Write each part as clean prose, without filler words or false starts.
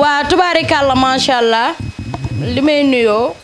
waa tubaarikàlla macha allah li may nuyoo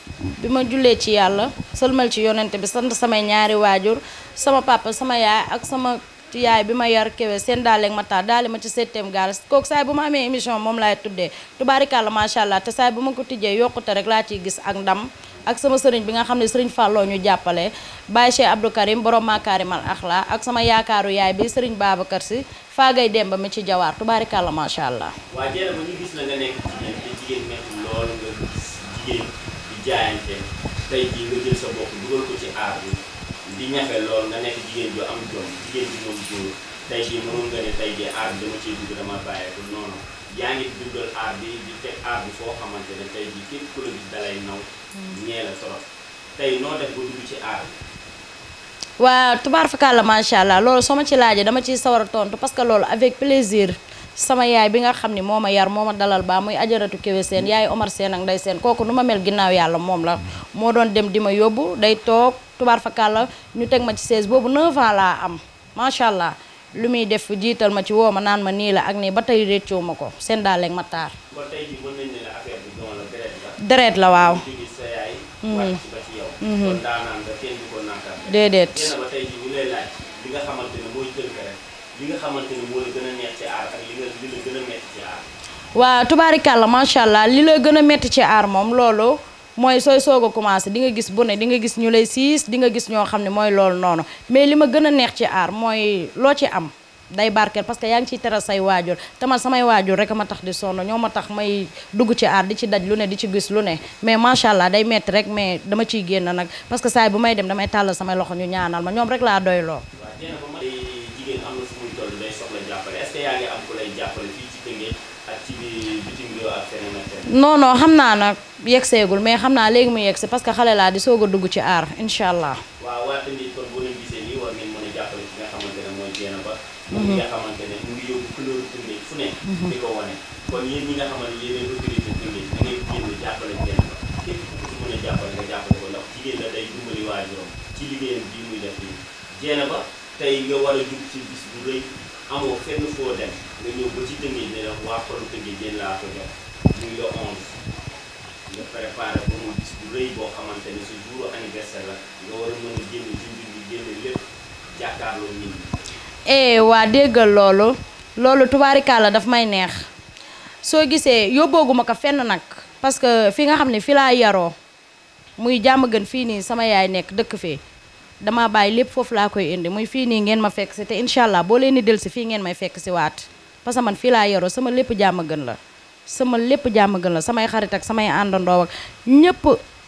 bi ma jullee ci yàlla sëlmal ci yonent bi sant samay ñaari waajur sama papa sama yaay ak sama yaay bi ma yar kewe seen daaleeg ma taa daale ma ci septième gaal kooku saay bu ma amee émission moom laay tuddee tubaarikàlla macha allah te saay bu ma ko tijjee yokkute rek laa ciy gis ak ndam ak sama sëriñ bi nga xam ne sëriñ Falloo ñu jàppale Baye Cheikh Abdou Karim borom Makarimal Akhla ak sama yaakaaru yaay bi sëriñ Babacar Si faagay demba mi ci jawaar tubaarikàlla macha allah. waa Dieynaba ba ñu gis la nga nekk jigéen te jigéen métti loolu nga gis jigéen di jaayante tey jii nga jël sa bopp dugal ko ci aar bi di ñafe lool nga nekk jigéen ju am jom jigéen ju moom góor tey jii mënoon nga ne tey jii aar bi dama ciy dugg dama bàyyeeku noonu yaa ngi dundal aar bi di teg aar bi foo xamante ne tey jii képp ku la gis dalay naw ñee la torop tey noo def ba dugg ci aar bi. waa tubaarkàlla macha allah loolu soo ma ci laajee dama ciy sawar a tontu parce que loolu avec plaisir sama yaay bi nga xam ni moo ma yar moo ma dalal baa muy ajaratu kewe seen yaay Omar Seen ak Ndey Seen kooku nu ma mel ginnaaw yàlla moom la moo doon dem di ma yóbbu day toog tubaarkàlla ñu teg ma ci 16 boobu 9 ans laa am macha allah lu muy def jiital ma ci woo ma naan ma nii la ak nii ba tey réccoo ma ko seen daaleeg ma taar. kon tey jii mën nañu ne la affaire bi doon la deret la. deret la waaw. sa yaay. wàcc ba ci yow. kon daanaan nga kenn du ko naataat. déedéet. Dieynaba tey jii ñu lay laaj li nga xamante ne mooy tënk rek li nga xamante ne moo la gën a neex ci aar ak li la gën a metti ci aar. waa tubaarikàlla macha allah li la gën a metti ci aar moom loolu mooy sooy soog a commencé di nga gis bu ne di nga gis ñu lay siis di nga gis ñoo xam ne mooy loolu noonu mais li ma gën a neex ci aar mooy loo ci am day barkeel parce que yaa ngi ciy teral say waajur te man samay waajur rek a ma tax di sonn ñoo ma tax may dugg ci aar di ci daj lu ne di ci gis lu ne mais macha allah day metti rek mais dama ciy génn nag parce que saay bu may dem damay tàllal samay loxo ñu ñaanal ma ñoom rek laa doy loo. waaw Dieynaba ma jigéen am na fu muy toll day soxla jàppale est-ce que yaa ngi am ku lay jàppale fii ci Tëngéej ak ci bitim réew ak feneen ak feneen. non non xam naa nag yeggseegul mais xam naa léegi mu yeggsi parce que xale laa di soog a dugg ci aar incha allah. waaw waa Tëngéej kon boo leen gisee nii war ngeen mën a jàppale ki nga xamante ne mooy Dieynaba moom nga xamante ne mu ngi yóbbu couleur Tëngéej fu ne di ko wane kon yéen ñi nga xamante ne yéen autorité Tëngéej da ngeen génn jàppale Dieynaba képp ku ci mën a jàppale nga jàppale ko ndax jigéen la day dimbali waajuram ci liggéeyam bii muy def nii Dieynaba tey nga war a jug ci bis bu rëy amoo fenn foo dem nga ñëw ba ci Tëngéej ne la waa xorom Tëngéej yéen laa ko jox muy le 11 nga préparé ba mu bis bu rëy boo xamante ne sa jour anniversaire la nga war a mën a génn junjun bi génn lépp jàkkaarloo nit ñi. waa déggal loolu tubaarikàlla daf may neex soo gisee yóbbooguma ko fenn nag parce que fi nga xam ne fi laa yaroo muy jàmm gën fii nii sama yaay nekk dëkk fee dama bàyyi lépp foofu laa koy indi muy fii nii ngeen ma fekk si te incha allah boo leen di del si fii ngeen may fekk si waat parce que man fii laa yaroo sama lépp jàmm gën la sama lépp jàmm gën la samay xarit ak samay àndandoo ak ñëpp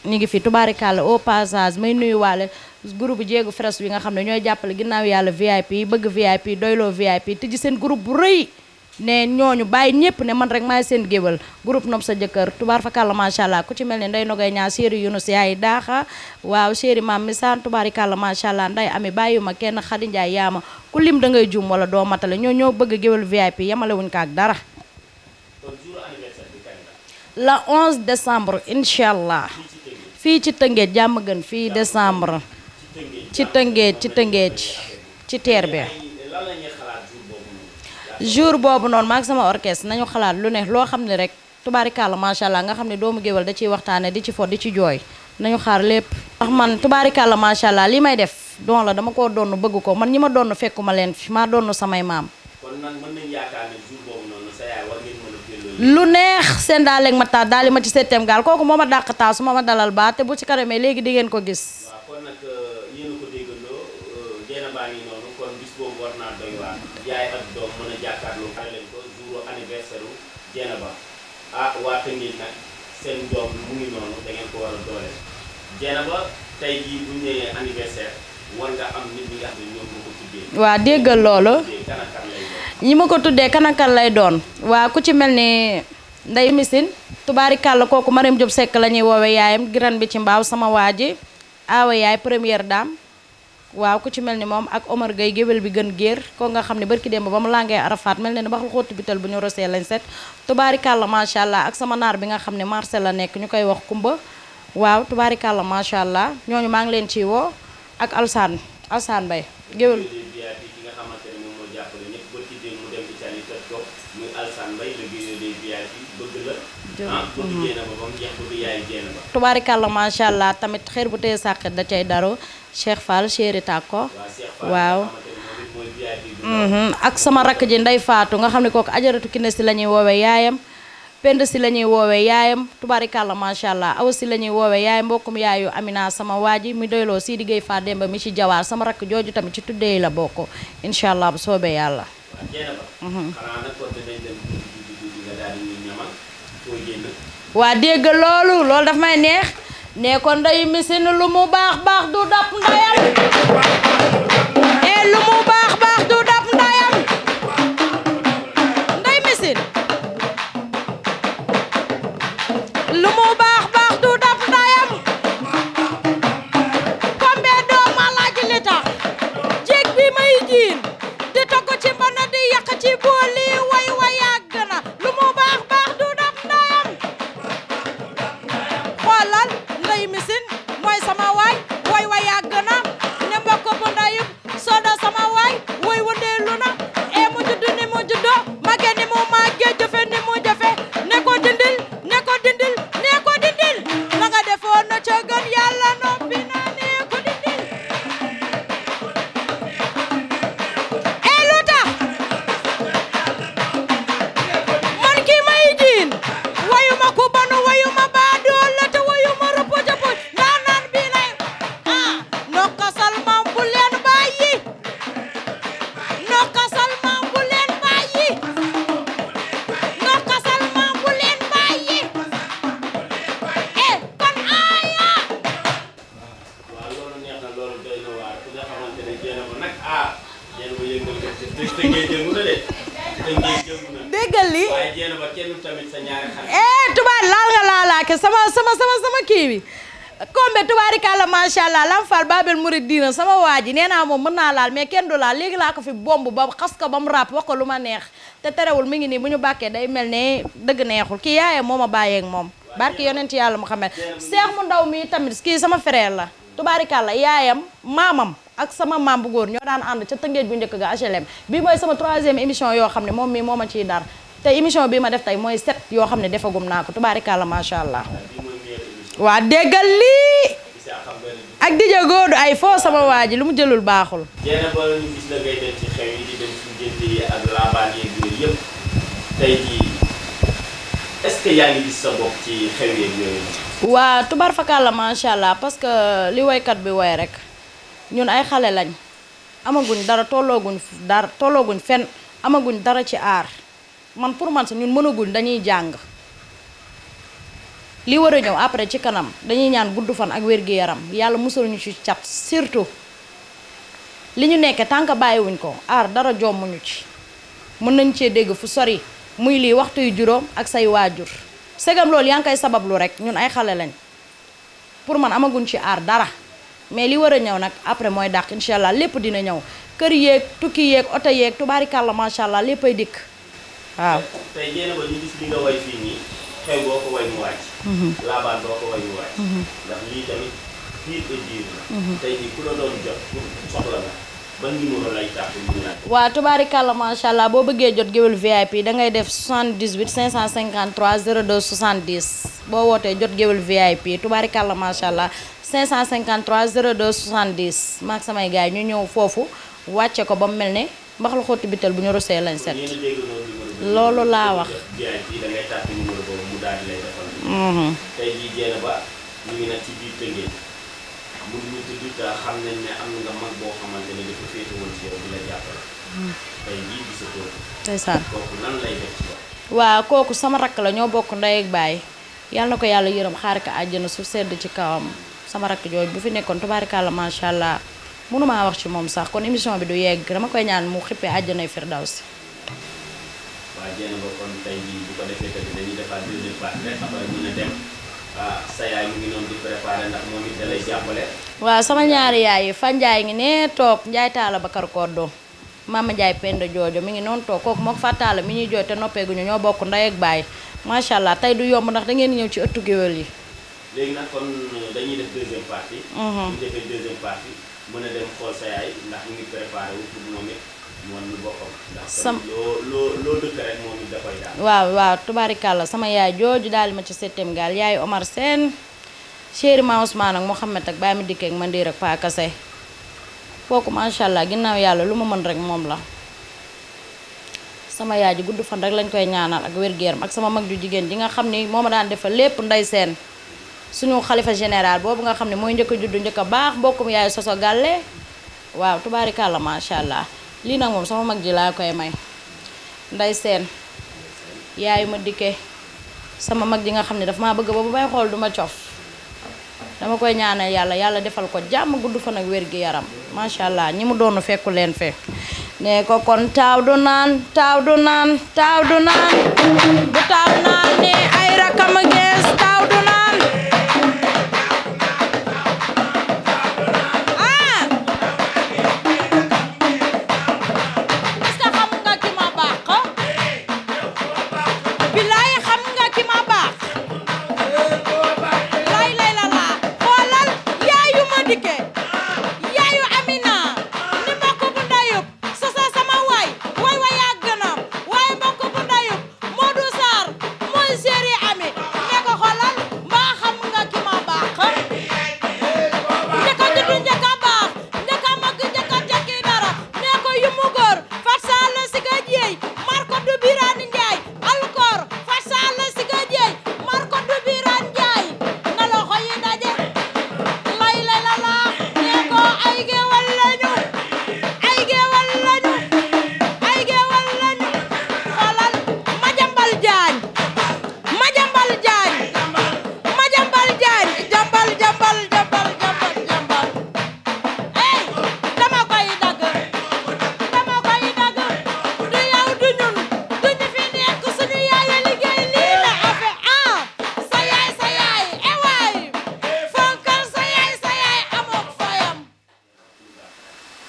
ñu ngi fi tubaarikàlla au passage may nuyuwaale groupe jéegu fres bi nga xam ne ñooy jàppale ginnaaw yàlla VIP bëgg VIP doyloo VIP tëj seen groupe bu rëy ne ñooñu bàyyi ñëpp ne man rek maay seen géwal groupe nopp sa jëkkër tubaarikàlla macha allah ku ci mel ne nday nogay ñaa chéri Yunus yaay daaxa waaw chéri maam misaan tubaarikàlla macha allah nday ami bàyyiwuma kenn Xadi Njaay yaama ku lim da ngay jum wala doo matale ñoo bëgg géwal VIP yamale wuñ ko ak dara. la 11 décembre incha allah fii ci Tëngéej jàmm gën fii décembre ci Tëngéej ci teer bi jour boobu noonu maag sama orchestre nañu xalaat lu ne loo xam ne rek tubaarikàlla macha allah nga xam ne doomu géwal da ciy waxtaane di ci fo di ci jooy nañu xaar lépp ndax man tubaarikàlla macha allah li may def don la dama koo doon bëgg ko man ñi ma doon fekkuma leen fi maa doon samay maam kon nag mën nañu yaakaar ne jour boobu noonu sa yaay war ngeen mën a lu neex seen daaleeg ma taal daali ma ci septième gaal kooku moo ma dàq taa su ma dalal baa te bu ci kanamee léegi di ngeen ko gis. waaw kon nag yéen a ko déggandoo Dieynaba ngi noonu kon bis boobu war naa doy waar yaay ak doom mën a jàkkaarloo xale leen ko jour anniversaire u Dieynaba ah waa Tëngéej nag seen doom mu ngi noonu da ngeen ko war a dooleel Dieynaba tey jii bu ñu nee anniversaire war nga am nit ñi nga xam ne ñoom nga ko tuddee. waa déggal loolu. ñi ma ko tuddee kanakal lay doon waa ku ci mel ni nday misin tubaarikàlla kooku Mariam Diop Seck la ñuy woowe yaayam giran bi ci mbaaw sama waa ji aawa yaay première dame waaw ku ci mel ni moom ak Omar Gueye géwél bi gën géer ko nga xam ne barki démb ba mu langee Arafat mel ne baxul xóotu bital bu ñu rosee lañ set tubaarikàlla macha allah ak sama naar bi nga xam ne marché la nekk ñu koy wax kumba waaw tubaarikàlla macha allah ñooñu maa ngi leen ciy woo ak Alsaan Bay géwél muy Alsaan Mbaye les VIP bëgg la bëgg jéena ba mu jeex bëgg yaay jéena ba tubaarikàlla macha allah tamit xeer bu teye sàqet da cay daro Cheikh Fall chéri Tako waaw ak sama rakk ji Ndey Faatu nga xam ne kooku ajaratu Kine si la ñuy woowee yaayam Pend si la ñuy woowee yaayam tubaarikàlla macha allah aw si la ñuy woowee yaayam mbokkum yaayu Amina sama waaji mu doyloo si diggéey fa Demba mi ci jawaar sama rakk jooju tamit ci tuddee la bokk incha allah bu soobee yàlla waa dégg loolu daf may neex ne ko Ndey Misin lu mu baax baax du dab ndayam lu mu baax baax du dab ndayam Ndey Misin lu mu baax baax du dab ndayam kombe doom ma laaj li tax jéeg bi may jiin di togg ci mbana di yàq ci booli way way yàgg na lu mu baax baax du dab ndayam xoolal Ndey Misin mooy sama waay way way yàgg na ne mbokk bu ndayum soda sama waay way wundeelu na mu judd ni mu juddo mage ni mu mage jëfe ni mu jëfe ne ko dindil ne ko dindil ne ko dindil la nga defoon na ca gën yàlla noppi na ne ko dindil lu tax man ki may jiin wayuma ku banu wayuma baadoo la te wayuma rëpp jëpp ndaa naan bii lay nokkasal maam bu leen bàyyi nokkasal maam bu leen bàyyi nokkasal maam bu leen bàyyi kon aaya waaw loolu neex na loolu doy na waar ku nga xamante ne jéena ba nag jéena ba yëngal ko tëngee jëngu na de tëngee jëngu na déggal li waaye jéena ba kenn tamit sa ñaari xarit tubaar laal nga laalaake sama kii bi kombe tubaarikàlla macha allah lam fal babel murid diina sama waa ji nee naa moom mën naa laal mais kenn du laal léegi laa ko fi bomb ba xas ko ba mu ràpp wax ko lu ma neex te terewul mi ngi nii bu ñu bàkkee day mel ne dëgg neexul kii yaayam moo ma bàyyeeg moom barki yonent yàlla Muhammad seex mu ndaw mi tamit kii sama frère la tubaarikàlla yaayam maamam ak sama maam bu góor ñoo daan ànd ca tëngeej bu njëkk ga HLM bii mooy sama 3e émission yoo xam ne moom mii moo ma ciy dar te émission bii ma def tey mooy 7 yoo xam ne defagum naa ko tubaarikàlla macha allah waa déggal lii ak dija góodu ay foo sama waa ji lu mu jëlul baaxul jéena ba ñu gis la ngay dem ci xew yi di dem ci ngénte yi ak laabaan yeeg yooyu yëpp tey jii est-ce que yaa ngi gis sa bopp ci xew yeeg yooyu waa tubaar fakàlla macha allah parce que li woykat bi woy rek ñun ay xale lañ amaguñ dara tollooguñ fen amaguñ dara ci aar man pour man sa ñun mënaguñ dañuy jàng li war a ñëw après ci kanam dañuy ñaan gudd fan ak wér-gi-yaram yàlla musul ñu ci cat surtout li ñu nekke tant que bàyyiwuñ ko aar dara jommuñu ci mën nañ cee dégg fu sori muy lii waxtu yu juróom ak say waajur segam loolu yaa ngi koy sabablu rek ñun ay xale lañ pour man amaguñ ci aar dara mais li war a ñëw nag après mooy dàq incha allah lépp dina ñëw kër yeeg tukki yeeg oto yeeg tubaarikàlla macha allah léppay dikk waaw. tey jéena ba ñu gis li nga way fii nii xew boo ko way mu wàcc. laabaan boo ko way mu wàcc. ndax lii tamit piir ba jiir la. tey jii ku la doon jot pour soxla la ban numéro lay tàpp ñu laaj. waaw tubaarikàlla macha allah boo bëggee jot géwél VIP da ngay def 78 553 02 70 boo wootee jot géwél VIP tubaarikàlla macha allah 553 02 70 maag samay gars yi ñu ñëw foofu wàcce ko ba mu mel ne mbax la xotti bital bu ñu rosee lañ set. loolu laa wax. VIP da ngay tàpp numéro boobu mu daal di lay defal. tey jii jéena ba ñu ngi nag ci biir Tëngéej mun ñu tudd te xam nañ ne am nga mag boo xamante ne dafa féete woon ci yow di la jàppale. tey jii gisatoo ko. ndeysaan kooku nan lay def ci yow. waaw kooku sama rakk la ñoo bokk ndey ak baay yàlla na ko yàlla yërëm xaar ko àjjana su sedd ci kawam sama rakk jooju bu fi nekkoon tubaarikàlla macha allah mënumaa wax ci moom sax kon émission bi du yegg dama koy ñaan mu xippee àjjanay firdawsi. waaw jéena ba kon tey jii bu ko defee tamit dañuy defaat deuxième partie rek après ñu ne dem sa yaay mu ngi noonu di préparé ndax moom it da lay jàppale. waaw sama ñaari yaay yi fa Njaay ngi ne toog Njaay Taala Bakar Koddo Mama Njaay Penda Joojo mi ngi noonu toog kooku mook fa Taala mi ñuy jooy te noppeeguñu ñoo bokk ndey ak baay macha allah tey du yomb ndax da ngeen ñëw ci ëttu géwél yi. léegi nag kon dañuy def deuxième partie. bu ñu defee deuxième partie mën a dem xool sa yaay ndax mu ngi préparé wu pour moom it moom mi boppam ndax loo dëkk rek moom it da koy daal waaw tubaarikàlla sama yaay jooju daal ma ci septième gaal yaay Omar Sène chéri ma Ousmane ak Mouhamed ak Baye mi dikkee ak Mandir ak Pa Kase kooku macha allah ginnaaw yàlla lu ma mën rek moom la sama yaay ji gudd fan rek lañ koy ñaanal ak wér-gu-yaram ak sama mag ju jigéen ji nga xam ni moo ma daan defal lépp nday seen suñu xalifa général boobu nga xam ne mooy njëkk a juddu njëkk a baax mbokkum yaay soso gàlle waaw tubaarikàlla macha allah lii nag moom sama mag ji laa koy may nday seen yaayu ma dikkee sama mag ji nga xam ne daf maa bëgg ba bu bay xool duma cof dama koy ñaanal yàlla defal ko jàmm gudd fan ak wér-gu-yaram macha allah ñi mu doonu fekku leen fe ne ko kon taaw du naan bu taaw naan ne ay rakam a gees taaw du naan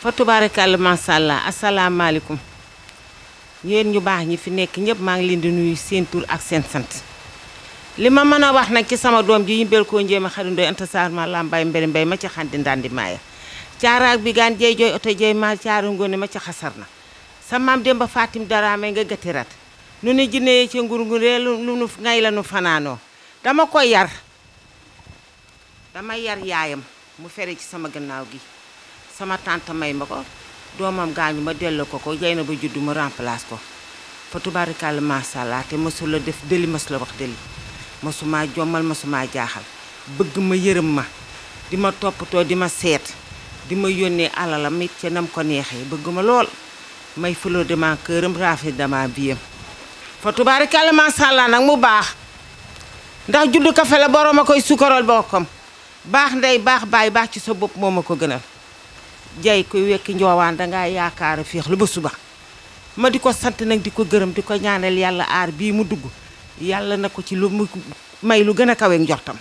fa tubaarikàlla macha allah asalaamaaleykum yéen ñu baax ñi fi nekk ñëpp maa ngi leen di nuyu seen tur ak seen sant li ma mën a wax nag ci sama doom ji yimbel koo njéema xadi ndoy anta saar ma lambay mbéri mbéy ma ci xandi ndandi maaya caaraak bi gaan jeey jooy oto jeey ma caaru ngoone ma ci xasar na sa maam Demba Fatim Daraame nga gatirat nu ne jinne ci ngurnguree lu nu ngay la nu fanaanoo dama ko yar dama yar yaayam mu fere ci sama gannaaw gi sama tante may ma ko doomam gaañu ma delloo ko jay na ba juddu mu remplace ko fa tubaarikàlla macha allah te mësu la def deli mës la wax deli mësuma jommal mësuma jaaxal bëgg ma yërëm ma di ma toppatoo di ma seet di ma yónnee alalam it ca nam ko neexee bëgg ma lool may fuloo dama këram rafet dama biyam fa tubaarikàlla macha allah nag mu baax ndax juddu kafe la borom a koy sukarool bokkam baax ndey baax baay baax ci sa bopp moo ma ko gënal jay koy wekki njoowaan dangaa yaakaar féex lu ba suba ma di ko sant nag di ko gërëm di ko ñaanal yàlla aar bii mu dugg yàlla na ko ci lu mu may lu gën a kawe njortam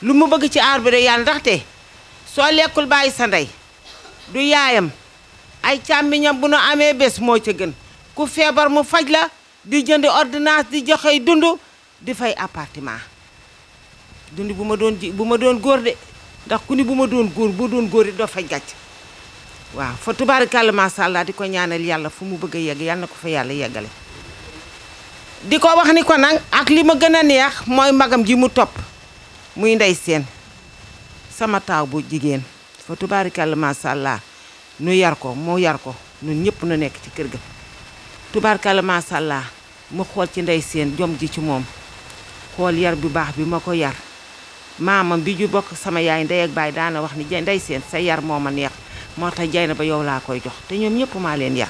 lu mu bëgg ci aar bi de yàlla ndaxte soo lekkul bàyyi sa ndey du yaayam ay càmmiñam bu nu amee bés moo ca gën ku feebar mu faj la di jënd ordonnance di joxe dund di fay appartement dund bu ma doon góor de ndax ku ni bu ma doon góor boo doon góor it doo faj gàcc waaw fa tubaarikàlla macha allah di ko ñaanal yàlla fu mu bëgg a yegg yàlla na ko fa yàlla yeggale di ko wax ni ko nag ak li ma gën a neex mooy magam ji mu topp muy ndey seen sama taaw bu jigéen fa tubaarikàlla macha allah nu yar ko mu yar ko ñun ñëpp nu nekk ci kër ga tubaarikàlla macha allah mu xool ci ndey seen jom ji ci moom xool yar bu baax bi ma ko yar maamam bi ju bokk sama yaay ndey ak baay daana wax ni ndey seen sa yar moo ma neex moo tax jay na ba yow laa koy jox te ñoom ñëpp maa leen yar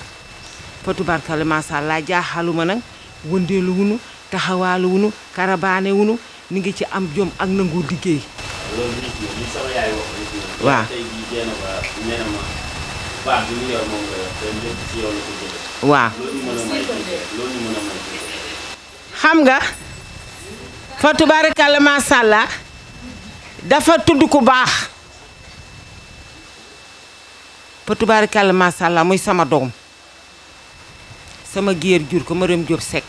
fa tubaarkalla macha allah jaaxaluma nag wëndeelu wunu taxawaalu wunu karabaane wunu ni ngi ci am jom ak nangu liggéey. loolu li sama yaay wax rek. waaw tey jii jéem a nee na ma baax bi mu yor moom nga yor te lépp ci yow la ko jëlee. waaw loolu ñu mën a may loolu ñu mën a may xam nga fa tubaarkalla macha allah dafa tudd ku baax. fa tubaarikàlla macha allah muy sama doom sama géer jur ko Maram Jóob Sekk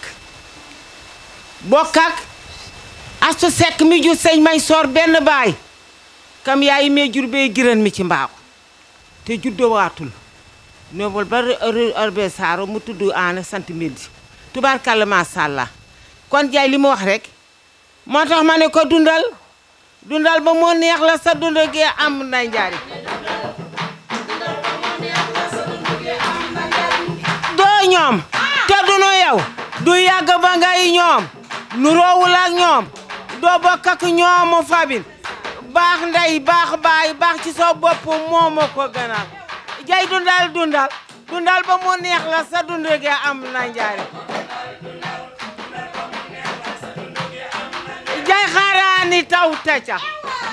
bokk ak Astu Sekk mi jur sëñ may soor benn baay kam yaay mee jur bee giran mi ci mbaaw te juddowaatul noobul ba Herbert Sarr mu tudd Anna sant Mbindi tubaarkàlla macha allah kon jaay li mu wax rek moo tax ma ne ko dundal dundal ba moo neex la sa dund gi am na njariñ doo ñoom te dunu yow du yàgg ba ngay ñoom nu roowul ak ñoom doo bokk ak ñoomu fabin baax ndey baax baay baax ci sa bopp moo ma ko gënal jay dundal dundal dundal ba mu neex la sa dund gi am na njariñ jay xaaraani taw teca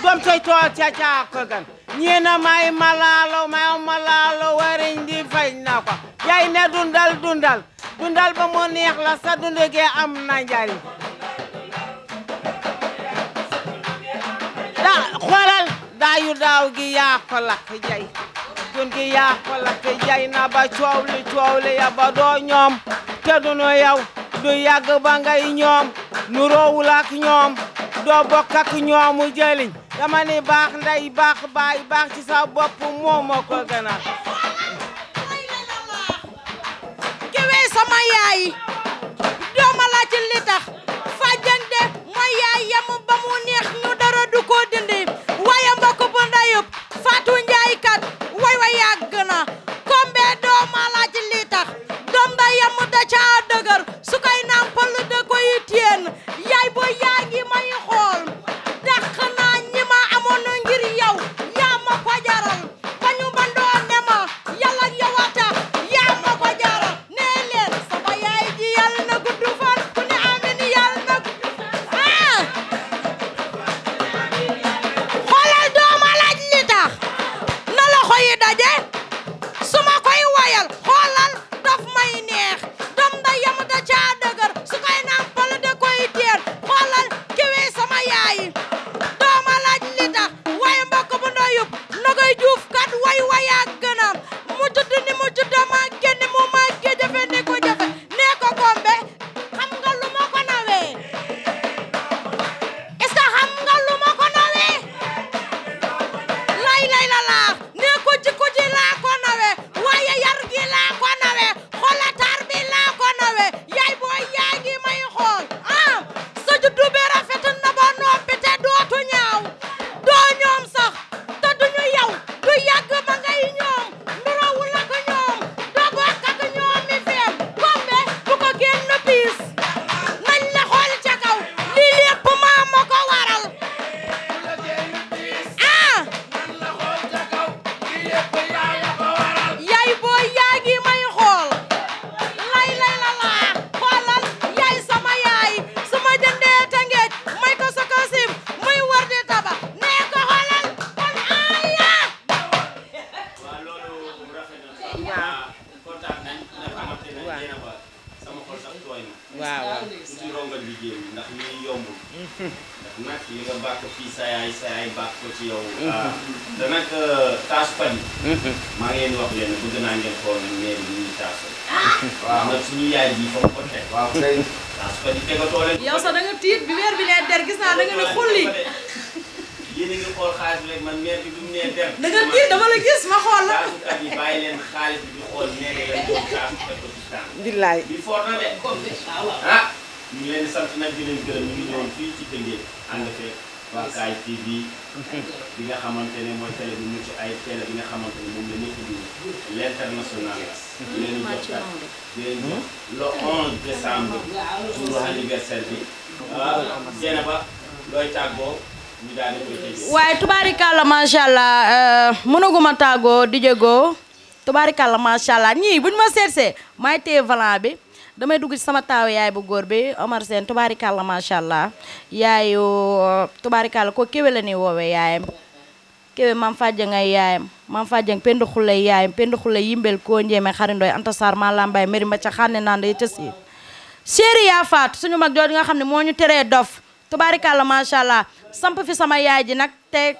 doom toy too caca ko gan ñeena may malaalo wariñ di fay na ko jay ne dundal dundal dundal ba mu neex la sa dund gi am na njariñ da xoolal daayu daaw gi yaa ko lakk jay dun gi yaa ko lakk jay na ba coow li ya ba doo ñoom te dunu yow du yàgg ba ngay ñoom nu roowul ak ñoom doo bokk ak ñoomu jëliñ dama ni baax ndey baax baay baax ci sa bopp moo ma ko gënal kiwee sama yaay dooma la ci li tax fajang de mooy yaay yam ba mu neex ñu dara du ko dindi waaye mbokk bu ndayub Fatou Njaay kat way way yàgg na kombe dooma la ci li tax doom da yam da ca dëgër su koy nampal da koy téen yaay boo yaa ngi may xool dàq naa ñi ma amoon ngir yow yaa ma ko jaral ba ñu bandoo ne ma yàlla yow a tax yaa ma ko jaral nee leen sama yaay ji yàlla na gudd fan ku ne amin yàlla na gudd fan xoolal dooma laaj li tax na loxo yi daje su ma koy wayal xoolal daf may neex doom da yam da caa dëgër su koy nampal da koy téen xoolal kiwi sama yaay dooma laaj li tax waaye mbokk bu ndoyub na koy juuf kat way wayaa gënam mu tudd ni mu tudd ma génn mu ma gé jafe ni ko jafe nee ko kombe xam nga lu ma ko nawee est-ce que xam nga lu ma ko nawee lay la laax nee ko jikko ji laa ko nawee waaye yar gi laa ko nawee xoolataar bi laa ko nawee yaay booy yaa ngi may xool sa juddu bi rafet na ba noppi te dootu ñaaw doo ñoom sax te duñu yow du yàgg ba ngay ñoom nurawul ak ñoom doo bokk ak ñoom mi feem kombe bu ko génn piis nañ la xool ca kaw lii lépp maa ma ko waral yaay booy yaa ngi may xool lay la laa xoolal yaay sama yaay su ma jëndee Tëngéej may ko sa kasim muy war di taba nee ko xoolal kon aya waaw loolu rafet na sax waaw kontaan nañ nga xamante ne jéena ba sama xol sax tooy na waaw tuuti rongal liggéey bi ndax lii yombul ndax nag li nga bàkk fii sa yaay bàkk ko ci yow te nag taasu fan yi maa ngi leen wax leen bëgg naa ngeen xool neer yi ñuy taasu waaw nag suñu yaay ji fa mu ko teg waaw kay taasu fan yi tegatoo leen yow sax da nga tiit bi weer bi nee der gis naa da nga ne xulli yéen a ngi xool xaalis bi rek man meer bi bi mu nee der da nga tiit dama la gis ma xool la taasukat yi bàyyi leen xaalis bi di xool nee nga leen doon taasu teg ko ci tànk billaay bi for na de ñu ngi leen di sant nag di leen gërëm ñu ngi ñëwoon fii ci Tëngéej ànd fekk waa Kaay TV bi nga xamante ne mooy télé bi mucc ay télé bi nga xamante ne moom la ñëpp di l'international di leen jox kat di leen jox le 11 décembre jour anniversaire bi Dieynaba looy tàggoo ñu daal di koy tëjee. waaye tubaarikàlla macha allah mënaguma tàggoo di jégoo tubaarikàlla macha allah ñii buñ ma seetsee may téye volant bi damay dugg ci sama taaw yaay bu góor bi Omar Sène tubaarikàlla macha allah yaayu tubaarikàlla ko kéwe la ni woowee yaayam kéwe mam fàjjang ay yaayam mam fàjjang pendu xulay yaayam pendu xulay yimbel koo njéeme xarindoy Anta Sarr ma lambay mari ma ca xànne naan day tësi chéri yaa faat suñu mag jooju nga xam ne moo ñu teree dof tubaarikàlla macha allah samp fi sama yaay ji nag te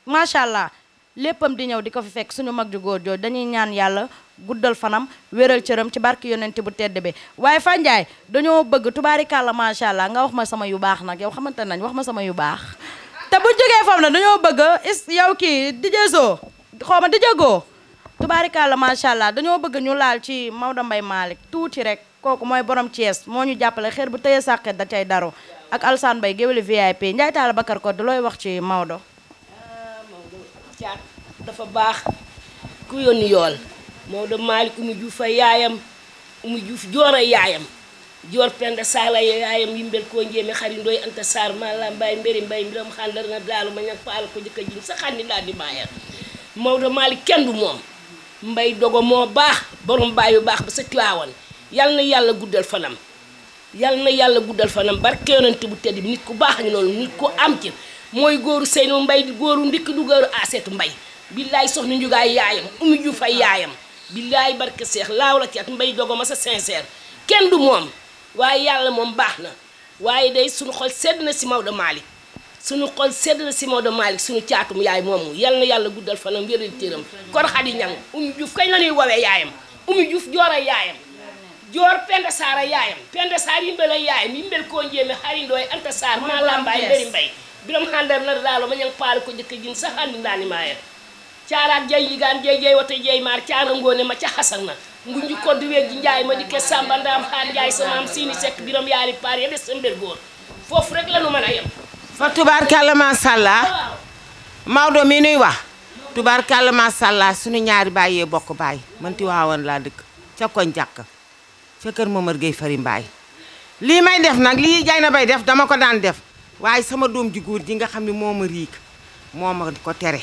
macha allah léppam di ñëw di ko fi fekk suñu mag ju góor jooju dañuy ñaan yàlla guddal fanam wéral cëram ci barki yonent bu tedd bi waaye Fa Ndiaye dañoo bëgg tubaarikàlla macha allah nga wax ma sama yu baax nag yow xamante nañ wax ma sama yu baax te bu jógee foofu nag dañoo bëgg yow kii DJ Zo xaw ma DJ Go tubaarikàlla macha allah dañoo bëgg ñu laal ci Maodo Mbaye Malick tuuti rek kooku mooy borom Thiès moo ñu jàppale xeer bu tëye sàqet da cay daro ak Alsane Mbaye géwéli VIP Ndiaye Talla Bakar ko looy wax ci Maodo. Maodo caat dafa baax ku yónni yool Maodo Malick Oumy Diouf ay yaayam Oumy Diouf joor ay yaayam joor Penda Sall ay yaayam yimbel koo njéeme xari ndoy Anta Sarr mala mbay mbéri mbay mbiram xandar na daalu ma ñag faal ko jëkka jin sa xandi laa di bàyyal Maodo Malick kenn du moom mbay dogo moo baax borom baay yu baax ba sa Tiwaawan yal na yàlla guddal fanam yal na yàlla guddal fanam barke yonent bu tedd bi nit ku baax ngi noonu nit ku am ci mooy góoru Seynou Mbay di góoru ndikk du góoru Aseetu Mbay billaay soxna njugaay yaayam Oumy Diouf ay yaayam billaay barke seex laaw la ci at mbay dogo ma sa sincère kenn du moom waaye yàlla moom baax na waaye day suñu xol sedd na si Maodo Malick suñu xol sedd na si Maodo Malick suñu caatum yaay moomu yal na yàlla guddal fanam wéral téeram kor xadi ñang Oumy Diouf kañ la ñuy woowee yaayam Oumy Diouf joor ay yaayam joor Penda Sarr ay yaayam Penda Sarr yimbel ay yaayam yimbel koo njéeme xari ndooy Anta Sarr maa lambaay mbéri mbay biram xandar na daalo ma ñang paal ko jëkk jin sax andi ndaani maaye caaraat jay yigaan jey wata jey maar caara ngoone ma ca xasan na ngunju kodd weeg ji njaay ma dikke samba ndaam xaar njaay sa maam siini sekk biram yaari paar ya des sa mbir góor foofu rek la nu mën a yem fa tubaarkàlla macha allah Maodo mi nuy wax tubaarkàlla macha allah suñu ñaari baay yee bokk baay man Tiwaawan laa dëkk ca koñ jàkk ca kër Momar Gueye Fari Mbaay lii may def nag lii jay na bay def dama ko daan def waaye sama doom ji góor ji nga xam ne moo ma riik moo ma ko tere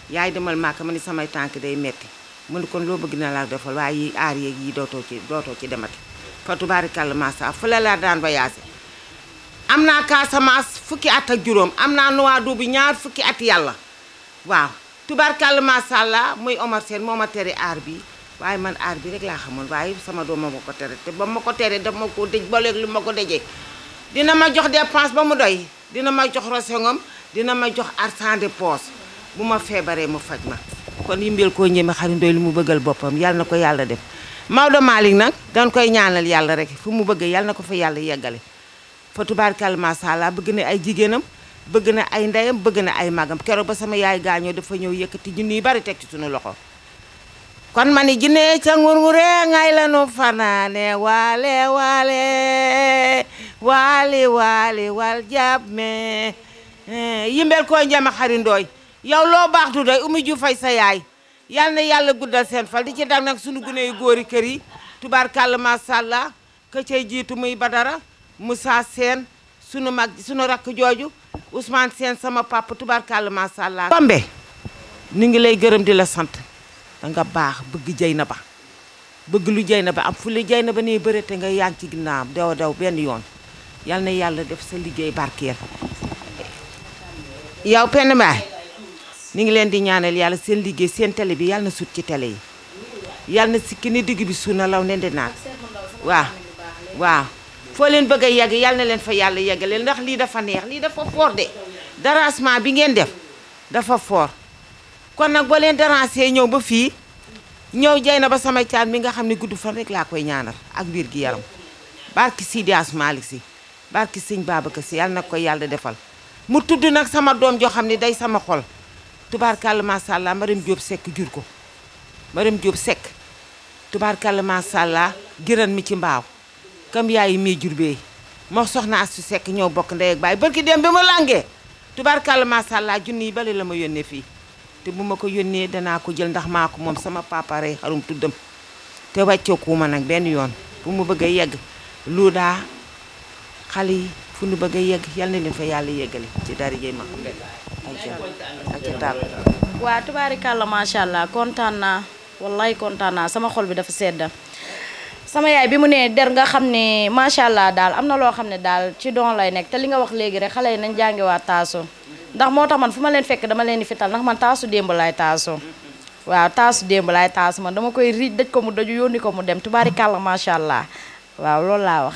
yaay demal màkk ma ni samay tànk day metti mu ne kon loo bëgg na laa defal waaye yi aar yeeg yi dootoo ci demati fa tubaarikàlla maasa fu la daan voyagé am naa Casamance fukki at ak juróom am naa Nouadhibou bi ñaar fukki at yàlla waaw tubaarikàlla maasa allah muy Omar Sène moo ma tere aar bi waaye man aar bi rek laa xamoon waaye sama doom ma ko tere te ba ma ko tere daf ma ko dëj ba léegi lu ma ko dëjee dina ma jox dépense ba mu doy dina ma jox rosengom dina ma jox argent de poche bu ma feebaree mu faj ma kon yimbeel koo ñeme xari ndoy lu mu bëggal boppam yàlla na ko yàlla def Maodo Malick nag dañ koy ñaanal yàlla rek fu mu bëgg yàlla na ko fa yàlla yeggale fa tubaarkàlla macha allah bëgg na ay jigéenam bëgg na ay ndeyam bëgg na ay magam keroog ba sama yaay gaañoo dafa ñëw yëkkati junni yu bari teg ci suñu loxo kon ma ni jinne ca ngurngure ngay la nu fanaane waale waale waale waale wal jàpp me yimbeel koo ñeme xari ndoy yow loo baax du doy Oumy Diouf fay sa yaay yal na yàlla guddal seen fal di ci dag nag sunu gune yu góori kër yi tubaarkàlla macha allah ka cay jiitu muy Badara Moussa Sène sunu mag sunu rakk jooju Ousmane Sène sama papa tubaarkàlla macha allah. Tombe ni ngi lay gërëm di la sant danga baax bëgg jay na ba bëgg lu jay na ba am fu lu jay na ba nii bëre te nga yaa ngi ci ginnaawam daw benn yoon yal na yàlla def sa liggéey barkeel yow Penda Mbaye ni ngi leen di ñaanal yàlla seen liggéey seen télé bi yàlla na sut ci télé yi yàlla na sikki ni digg bi suuna law leen di naat waaw foo leen bëgg a yegg yàlla na leen fa yàlla yeggaleel ndax lii dafa neex lii dafa fort de dérangement bi ngeen def dafa fort kon nag boo leen déranger ñëw ba fii ñëw jay na ba samay caan mi nga xam ne gudd fan rek laa koy ñaanal ak wér gi yaram barki Sidi As Malick si barki Sëñ Babacar si yàlla na ko yàlla defal mu tudd nag sama doom joo xam ne day sama xol tubaarkàlla macha allah Maram Diop Seck jur ko Maram Diop Seck tubaarkàlla macha allah giran mi ci mbaaw kam yaay mi jur bee moo soxna Astu Seck ñëw bokk ndey ak baay barki dem bi ma langee tubaarkàlla macha allah junni yi bale la ma yónnee fii te bu ma ko yónnee danaa ko jël ndax maa ko moom sama papa rey xarum tuddam te wàcceekuuma nag benn yoon fu mu bëgg a yegg lu daa xale yi fu nu bëgg a yegg yal na leen fa yàlla yeggale ci dara jëy ma ak ci tàll waa tubaarikàlla macha allah kontaan naa wallahi kontaan naa sama xol bi dafa sedda sama yaay bi mu nee der nga xam ne macha allah daal am na loo xam ne daal ci doon lay nekk te li nga wax léegi rek xale yi nañ jàngiwaat taasu ndax moo tax man fu ma leen fekk dama leen di fital ndax man taasu démb laay taasu waaw taasu démb laay taasu man dama koy riij daj ko mu daju yónni ko mu dem tubaarikàlla macha allah waaw loolu laa wax